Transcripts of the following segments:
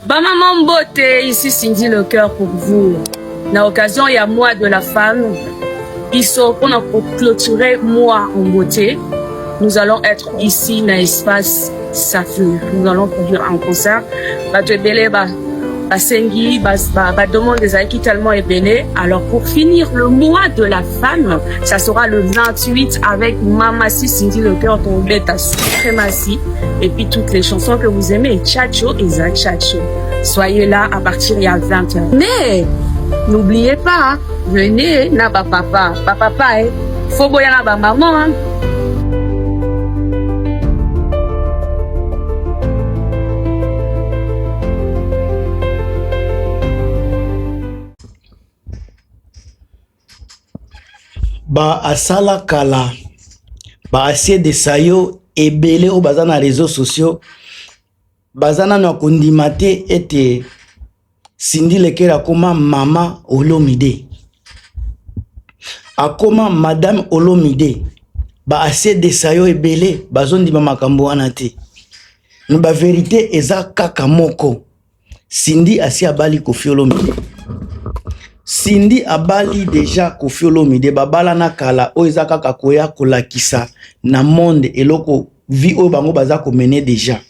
Ba maman mbote, ici Cindy Le Cœur pour vous. Na occasion ya mois de la femme, biso mpona clôturer mois en beauté, nous allons être ici na espace Saphir. Nous allons produire un concert. Bato ebele ba basengi ba, ba, ba demande ezalaki tellement ebele. Alors pour finir le mois de la femme, ça sera le 28 avec Mama Si Cindy Le Cœur tobeta suprématie et puis toutes les chansons que vous aimez. Tchatcho et Za Tchatcho. Soyez là à partir ya 20h. Mais n'oubliez pas, venez na ba papa, ba papa eh. Faut boya na ba maman hein. Ba asala kala ba asie de sayo ebele oyo baza na reseaux sociaux baza nano ya kondima te ete Cindy Lekere akoma mama Olomide, akoma madame Olomide. Ba asie de sayo ebele bazondima makambo wana te, me ba verite eza kaka moko. Cindy asi abali Koffi Olomide. Cindy abali deja Koffi Olomide, babalana kala. Oyo eza kaka koya kolakisa na monde eloko vie oyo bango baza komene deja.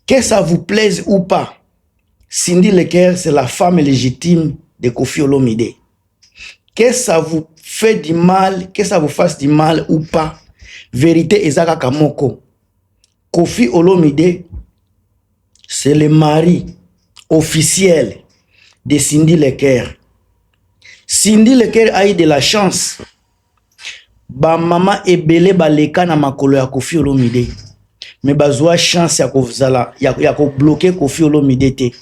Que ça vous plaise ou pas, Cindy Leker c'est la femme légitime de Koffi Olomide. Que ça vous fait du mal, que ça vous fasse du mal ou pas, vérité eza kaka moko. Koffi Olomide c'est le mari officiel de Cindy Leker. Cindy Leker a eu de la chance. Ba mama ebele baleka na makolo ya Koffi Olomide. Mais bazwa chance ya kozala ya, ya ko bloquer Koffi Olomide te.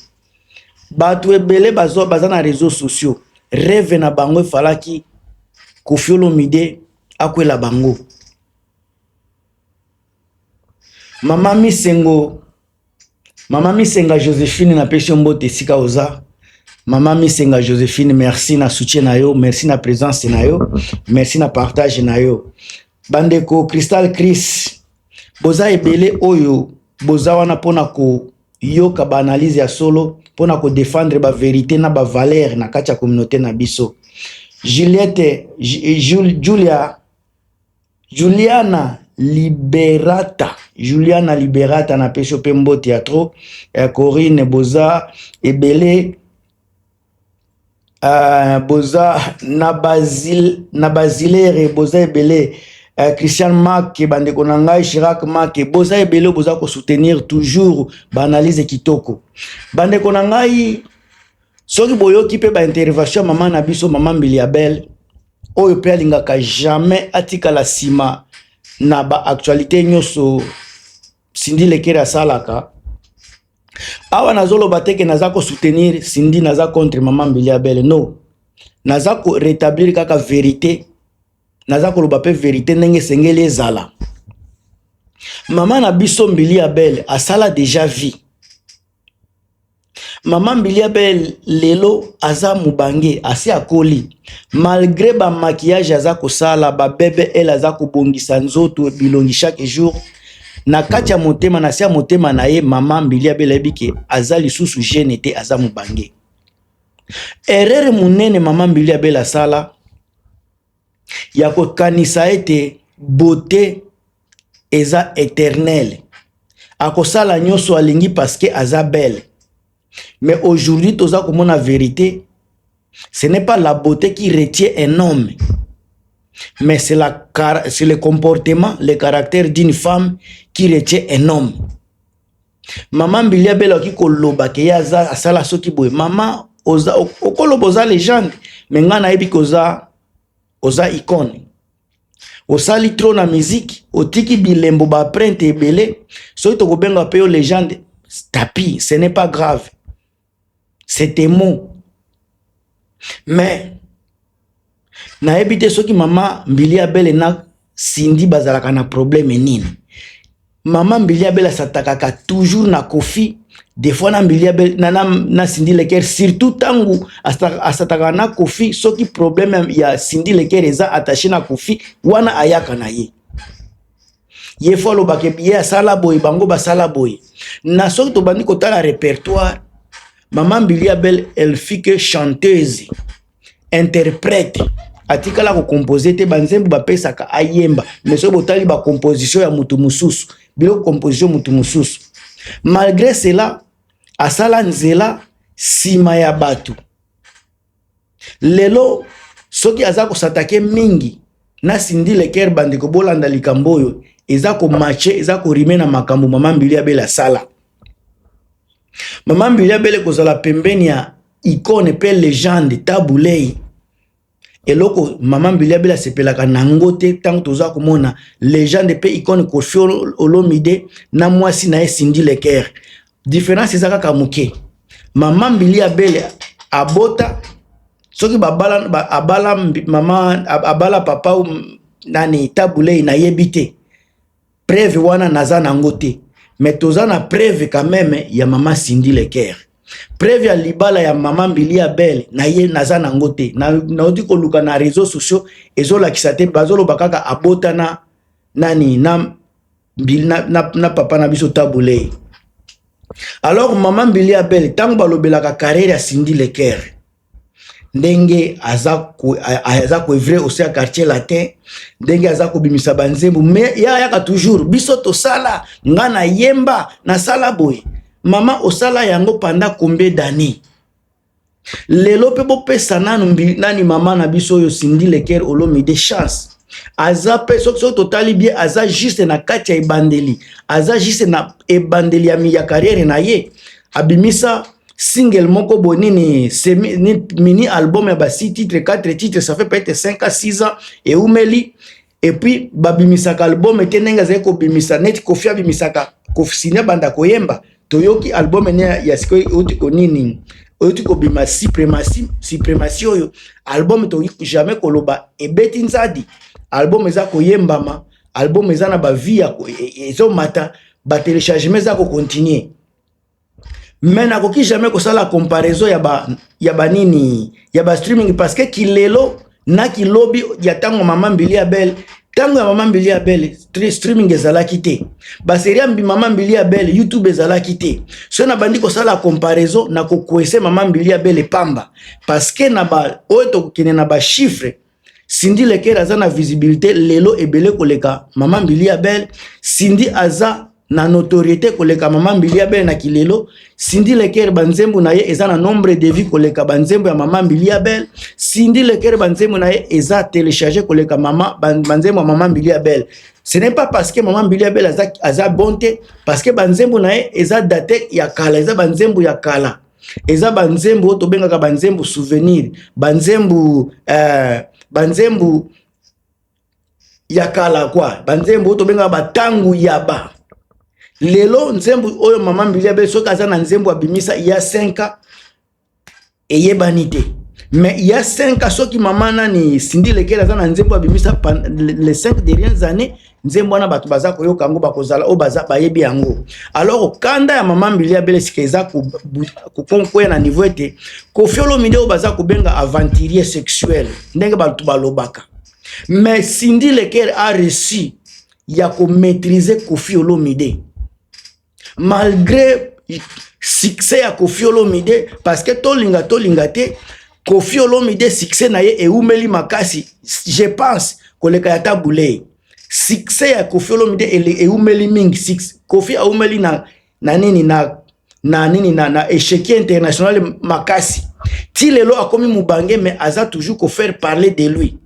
Bato ebele bazwa baza na réseaux sociaux. Rêve na bango efalaki Koffi Olomide akwela bango. Mama Misengo, Mama Misenga Josephine, napesi yo mbote esika oza. Mama Misenga Josephine, merci na soutien na yo, merci na présence na yo, merci na partage na yo. Bandeko Crystal Chris, boza ebele oyo boza wana mpona koyoka ba analyse ya solo, mpona kodefendre ba verité na ba valeur na kati ya communauté na biso. Juliette, Julia Juliana Liberata, Juliana Liberata napesi yo mpe mbote ya trop. Eh, Corinne boza ebele uh, boza na Basil, na Basilere boza ebele uh, Christian Make bandeko na ngai Chirac Make boza ebele boza kosoutenir toujours baanalyse kitoko bandeko na ngai. Soki boyoki mpe ba intervention ya mama na biso mama Mbilia Bel oyo mpe alingaka jamais atikala nsima na ba actualité nyonso Cindy Lekere asalaka. Awa nazoloba te ke naza ko soutenir Cindy, naza contre mama Mbilia Bel, no, naza ko rétablir kaka verité, naza koloba mpe verité ndenge esengeli ezala. Mama na biso Mbilia Bel asala déjà vie. Mama Mbilia Bel lelo aza mobange, asi akoli. Malgré ba maquillage aza kosala, ba BBL aza kobongisa nzoto bilongi chaque jour, na kati ya motema, na se ya motema na ye, mama Mbilia Bel ayebi ke aza lisusu jeune te, aza mobange. Erreur monene mama Mbilia Bel asala ya kokanisa ete beauté eza éternel, akosala nyonso alingi parce que aza belle. Mais aujourd'hui toza komona vérité, ce n'est pas la beauté qui retient un homme, mais c'est la c'est le comportement, le caractère d'une femme qui retient un homme. Mama Mbilia Bel akoki koloba ke ye aza asala soki boye. Mama oza okoloba oza légende, mais ngai nayebi ke oza oza icône. Osali trop na musique, otiki bilembo ba empreinte ebele. Soki tokobenga pe yo légende, tapi, ce n'est pas grave. C'est tes mots. Mais nayebi te soki mama Mbilia Bel na Cindy bazalaka na problème nini. Mama Mbilia Bel asatakaka toujours na Koffi, des fois na Mbilia Bel na, na, na Cindy Leker, surtout tangu asataka na Koffi. Soki problème ya Cindy Leker eza attaché na Koffi, wana ayaka na ye. Ye fo alobaka ye asala boye, bango basala boye. Na soki tobandi kotala répertoire, Mama Mbilia Bel, elle fut que chanteuse, interprète. Atikala kocomposer te. Banzembo bapesaka ayemba, mais soki botali bacomposition ya motu mosusu, biloko composition motu mosusu. Malgré cela, asala nzela nsima ya bato. Lelo soki aza kos'attaquer mingi na Cindy Le Cœur, bandeko, bolanda likambo oyo eza komatcher, eza korimer na makambo mama Mbilia Bel asala. Mama Mbilia Bel kozala pembeni ya icône mpe légende Tabu Ley, eloko mama Mbilia Bel asepelaka nango te. Ntango toza komona légende mpe icône Koffi Olomide na mwasi na ye Cindy Le Cœur, différence eza kaka moke. Mama Mbilia Bel abota, soki babala ba, abala mama, abala papa nani, Tabu Ley, nayebi te. Preuve wana naza nango te, mais toza na preuve quand même ya mama Cindy Le Cœur. Preuve ya libala ya mama Mbilia Bel na ye naza nango te. Nauti koluka na réseaux sociaux, ezolakisa te. Bazoloba kaka abota na nani, na papa na biso Tabu Ley. Alors mama Mbilia Bel, ntango balobelaka carrière ya Cindy Le Cœur, ndenge aza koœuvrer aussi ya Quartier Latin, ndenge aza kobimisa banzembo, mais ye ayaka toujours: "Biso tosala, nga nayemba, nasala boye." Mama, osala yango pendant combien d'années? Lelo mpe bopesa nanu nani, mama na biso oyo Cindy Le Cœur Olomide chance. Aza mpe, soki totali bien, aza juste na kati ya ebandeli, aza juste na ebandeli ya carrière na ye. Abimisa single moko boye, nini, mini album ya ba 6 titres, 4 titres, ça fait peut-être 5 à 6 ans eumeli. Et puis babimisaka album te ndenge azali kobimisa neti Koffi abimisaka. Koffi abanda koyemba, toyoki album ne ya sikoyo euti konini, euti kobima, Suprématie. Suprématie oyo album, tokoki jamais koloba ebeti nzadi. Album eza koyembama, album eza na bavues, ezomata, batéléchargement eza kocontinuer, mais nakoki jamais kosala comparaison ya banini, ya ba streaming, parce que kilelo na kilobi ya ntango mama Mbilia Bel, ntango ya mama Mbilia Bel, streaming ezalaki te. Basérie ya mama Mbilia Bel, YouTube ezalaki te. Soki nabandi kosala comparaison, nakokwese mama Mbilia Bel pamba, parce que na ba oyo tokokende na bachiffre, Cindy Le Cœur aza na visibilité lelo ebele koleka mama Mbilia Bel. Cindy aza na notoriété koleka mama Mbilia Bel na kilelo. Cindy Le Cœur, banzembo na ye eza na nombre de vues koleka banzembo ya mama Mbilia Bel. Cindy Le Cœur, banzembo na ye eza téléchargé koleka mama banzembo ya mama Mbilia Bel. Ce n'est pas parce que mama Mbilia Bel aza bon te, parce que banzembo na ye eza daté ya kala, eza banzembo ya kala, eza banzembo oyo tobengaka banzembo souvenir, banzembo ya kala kwa, banzembo oyo tobengaka batangu ya ba lelo. Nzembo oyo mama Mbilia Bel, soki aza na nzembo abimisa ya 5 ans, eyebani te. Mais ya 5 ans, soki mama nani, Cindy Le Cœur aza na nzembo abimisa les 5 dernières années, nzembo wana bato baza koyoka yango, bakozala oyo baza bayebi yango. Alors kanda ya mama Mbilia Bel esika eza kokwea na niveau ete Koffi Olomide oyo baza kobenga aventurier sexuel, ndenge bato balobaka, mais Cindy Le Cœur a réussi ya komaîtriser Koffi Olomide malgré succès ya Koffi Olomide, parce que tolinga tolinga te, Koffi Olomide succès na ye eumeli makasi, je pense, koleka ya Tabu Ley. Succès ya Koffi Olomide eumeli mingi. Koffi aumeli na nini, na échiquier international makasi. Ti lelo akomi mobange, mais aza toujours kofaire parler de lui.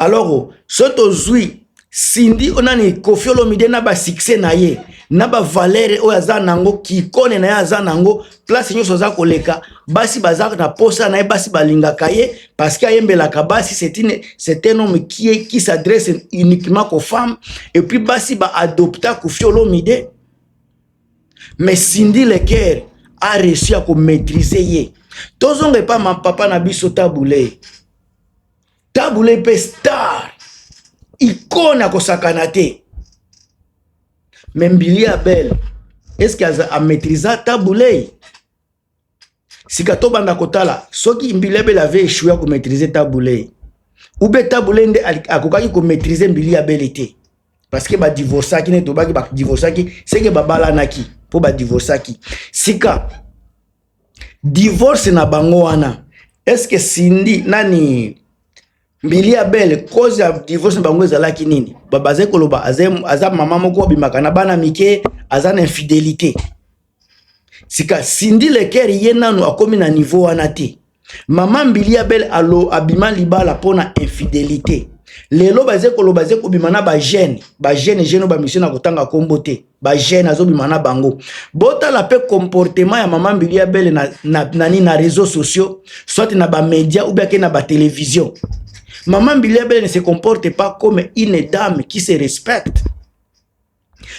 Alors so tozwi Cindy, nani, Koffi Olomide na basuccès na ye, na bavaleur oyo aza nango, kikone na ye aza nango, place nyonso aza koleka, basi baza na posa na ye, basi balingaka ye parce que ayembelaka basi. C'est un homme qui s'adresse uniquement qu'aux femmes. Et puis basi baadopta Koffi Olomide. Mais Cindy Le Cœur a réussi à komaîtriser ye. Tozonga epa papa na biso Tabu Ley. Tabu Ley mpe star, icône, akosakana te. Mais Mbilia Bel, est-ce que amaîtrisa Tabu Ley? Sika tobanda kotala soki Mbilia Bel avait échoué ya komaîtriser Tabu Ley, ou bien Tabu Ley nde akokaki komaîtriser Mbilia Bel te, parce que badivorçaki. Nde tobaki badivorçaki, seke babalanaki mpo badivorçaki. Sika Divorce na bango wana, est-ce que Cindy nani Mbilia Bel, cause ya divorce na bango ezalaki nini? Bazali koloba aza mama moko abimaka na bana mike, aza na infidélité. Sika Cindy Le Cœur ye nanu akomi na niveau wana te. Mama Mbilia Bel alo abima libala mpona infidélité. Lelo baze koloba baze kobima na bajeune, bajeune jeune oyo bamission na kotanga nkombo te, bajeune azobima na bango. Botala mpe comportement ya mama Mbilia Bel nani na réseaux sociaux, soit na bamédia ou bien ake na batélévision. Mama Mbilia Bel ne se comporte pas comme une dame qui se respecte.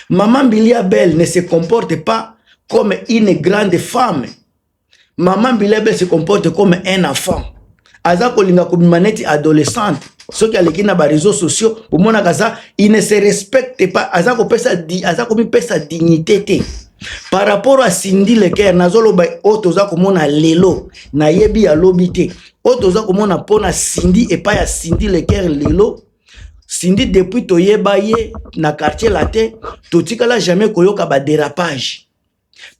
Mama Mbilia Bel ne se comporte pas comme une grande femme. Mama Mbilia Bel se comporte comme un enfant. Aza kolinga kobima neti adolescente. Soki aleki na baréseaux sociaux, bomonaka aza, il ne se respecte pas, aza kopesa, aza komipesa dignité te. Par rapport à Cindy Le Cœur, nazoloba oyo toza komona lelo, nayebi alobi te. Oyo toza komona mpona Cindy, epai ya Cindy Le Cœur lelo, Cindy depuis toyeba ye na Quartier Latin, totikala jamais koyoka badérapage.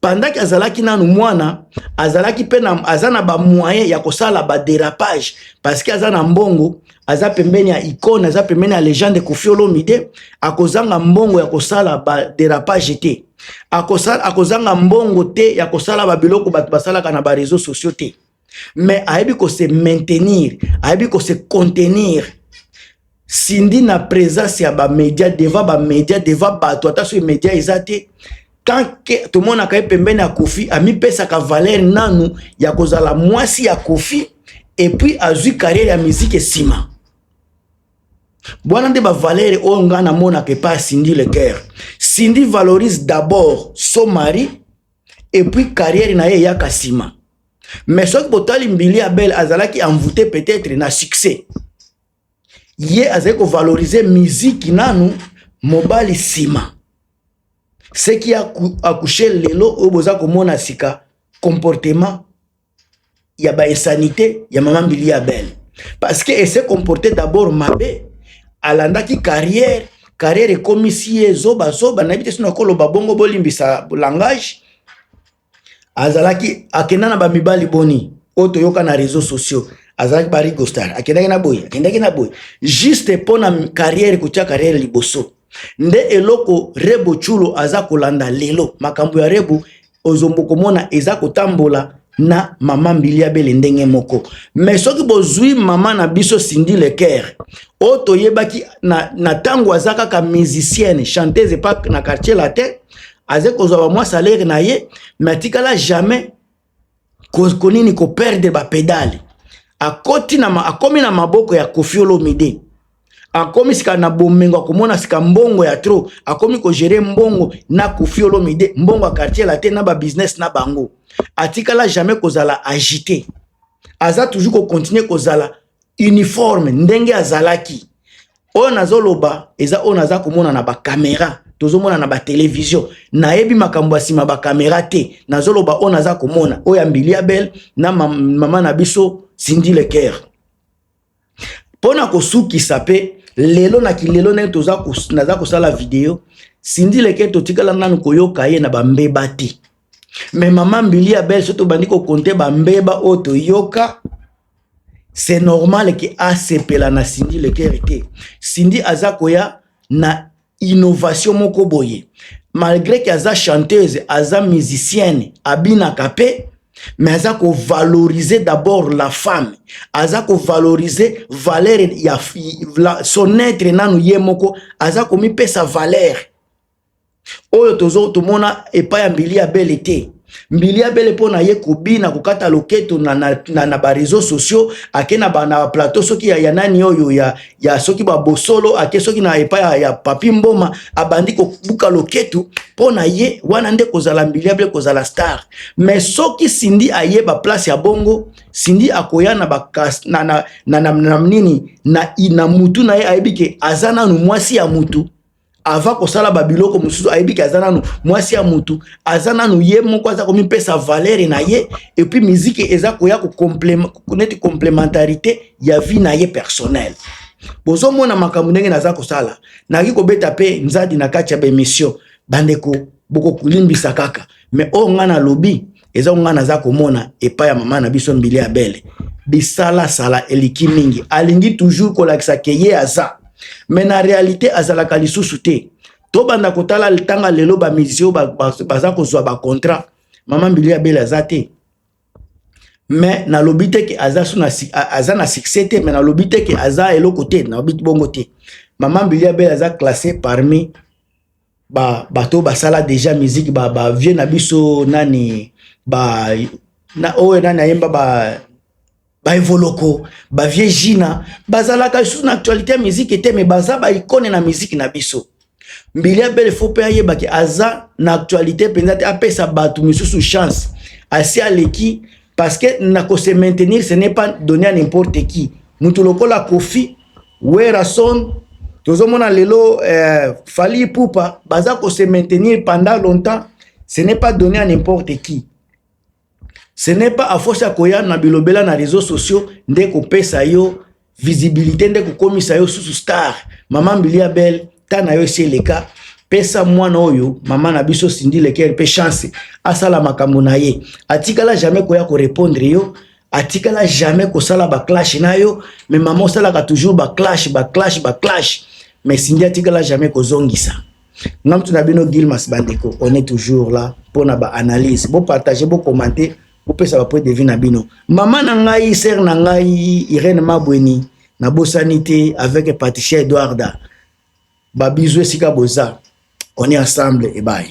Pendant que azalaki nanu mwana, azalaki mpe aza na bamoyen ya kosala badérapage parce que aza na mbongo, aza pembeni ya icône, aza pembeni ya légende Koffi Olomide. Akozanga mbongo ya kosala badérapage te, akozanga mbongo te ya kosala babiloko bato basalaka na baréseaux sociaux te, mais ayebi kose maintenir, ayebi kose contenir. Cindy na présence ya bamédia, devant bamédia, devant bato, ata soki média eza te, tant que tomonaka ye pembeni ya Koffi, amipesaka valeur nanu ya kozala mwasi ya Koffi et puis azwi carrière ya musique nsima. Bwana nde bavaleur oyo ngai namonaka epai ya Cindy Le Cœur. Cindy valorise d'abord son mari et puis carrière na ye eyaka nsima. Mais soki botali Mbilia Bel, azalaki envoûté peut-être na succès, ye azali kovalorize miziki nanu, mobali nsima. Ce qui a accouché lelo oyo boza komona sika comportement ya bainsanité ya mama Mbilia Bel, parce que elle s'est comporté d'abord mabe, alandaki carrière, carrière ekomisi ye zobazoba. Nayebi te soki nakoloba bongo, bolimbisa langage. Azalaki akenda na bamibali boni oyo toyoka na réseaux sociaux, azalaki ba Rigo Star, akendaki na boye, akendaki na boye, juste mpo na carrière, kotia carrière liboso. Nde eloko Rebo Tchulo aza kolanda lelo. Makambo ya Rebo ozombo komona eza kotambola na mama Mbilia Bel ndenge moko. Mais soki bozwi mama na biso Cindy Le Cœur oyo toyebaki na ntango aza kaka musicienne chanteuse epa na Quartier Latin, aza kozwa bamwa salaire na ye, mais atikala jamais konini koperdre bapédale. Akoti na akomi na maboko ya Koffi Olomide, akomi sika na bomengo, akomona sika mbongo ya trop, akomi kogérer mbongo na Koffi Olomide, mbongo ya Quartier Latin na babusiness na bango. Atikala jamais kozala agité, aza toujours kocontinue kozala uniforme ndenge azalaki. Oyo nazoloba eza oyo naza komona na bacaméra, tozomona na batélévision. Nayebi makambo ya nsima bacaméra te, nazoloba oyo naza komona, oyo ya Mbilia Bel na mama na biso Cindy Le Cœur. Mpo na kosukisa mpe lelo na kilelo ndenge naza kosala video, Cindy Le Cœur totikala nanu koyoka ye na bambeba te. Mais mama Mbilia Bel, so tobandi kocompter bambeba oyo toyoka, c'est normal que asepela na Cindy Le Cœur te. Cindy aza koya na innovation moko boye, malgré que aza chanteuse, aza musicienne, abinaka mpe, mais aza kovaloriser d'abord la femme, aza kovaloriser valeur ya son être nanu ye moko, aza komipesa valeur oyo tozo tomona epai ya Mbilia Bel te. Mbilia Bel mpo na ye kobina, kokata loketo na baréseaux sociaux, ake na baplateau soki ya nani oyo ya soki babosolo, ake soki na epai ya Papi Mboma, abandi kobuka loketo. Mpo na ye wana nde kozala Mbilia Bel, kozala star. Mais soki Cindy ayeba place ya bongo, Cindy akoya na, bakas, na, na, na, na, na nini na mutu na ye, ayebi que aza nanu mwasi ya mutu. Ava kosala babiloko mosusu, ayebi que aza nanu mwasi ya mutu, aza nanu ye moko, aza komipesa valeur na ye et puis musique eza koya neti complémentarité ya vie na ye personnelle. Bozomona makambo ndenge naza kosala, naki kobeta mpe nzadi na kati ya baémission. Bandeko, bokolimbisa kaka, mais oyo ngai nalobi Eza oyo ngai naza komona epai ya mama na biso Mbilia ya Bele. Bisalasala eliki mingi, alingi toujours kolakisa ke ye aza, mais na réalité azalaka lisusu te. Tobanda kotala ntanga lelo ba musiciens baza kozwa ba contrat, mama Mbilia ya Bele aza te. Mais nalobi te ke aza, su na, aza na succès te, mais nalobi te ke aza eloko te, nalobi bongo te. Mama Mbilia Bele aza classé parmi bato basala déjà musique, ba vieux na biso nani ba na oyo nani ayemba ba Evoloko, ba vieux Gina, bazalaka lisusu na actualité ya musique te, mais baza ba icône na musique na biso. Mbilia Bele, faut mpe ayebaki aza na actualité mpenza te, apesa bato misusu chance. Asi aleki, parce que na kose maintenir, ce n'est pas donné à n'importe qui. Mutu lokola Kofi, Werason, tozomona lelo Fally Ipupa, baza kose maintenir pendant longtemps. Ce n'est pas donné à n'importe qui. Ce n'est pas à force ya koya na bilobela na réseaux sociaux nde kopesa yo visibilité, nde kokomisa yo susu star. Mama Mbilia Bel, ta na yo esi eleka. Pesa mwana oyo, mama na biso Cindy Le Cœur, mpe chance asala makambo na ye. Atikala jamais koya korépondre yo, atikala jamais kosala baclash na yo. Mais mama, osalaka toujours baclash, baclash, baclash, mais Cindy atikala jamais kozongisa. Nga mutu na bino Gilmas. Bandeko, on est toujours là mpona baanalyse. Bopartage, bocommenter, bopesa bapoint de vue na bino. Mama na ngai, sœur na ngai Irene Mabweni, nabosani te, avec Patricia Eduarda. Babisous esika boza, on est ensemble. Ebaye.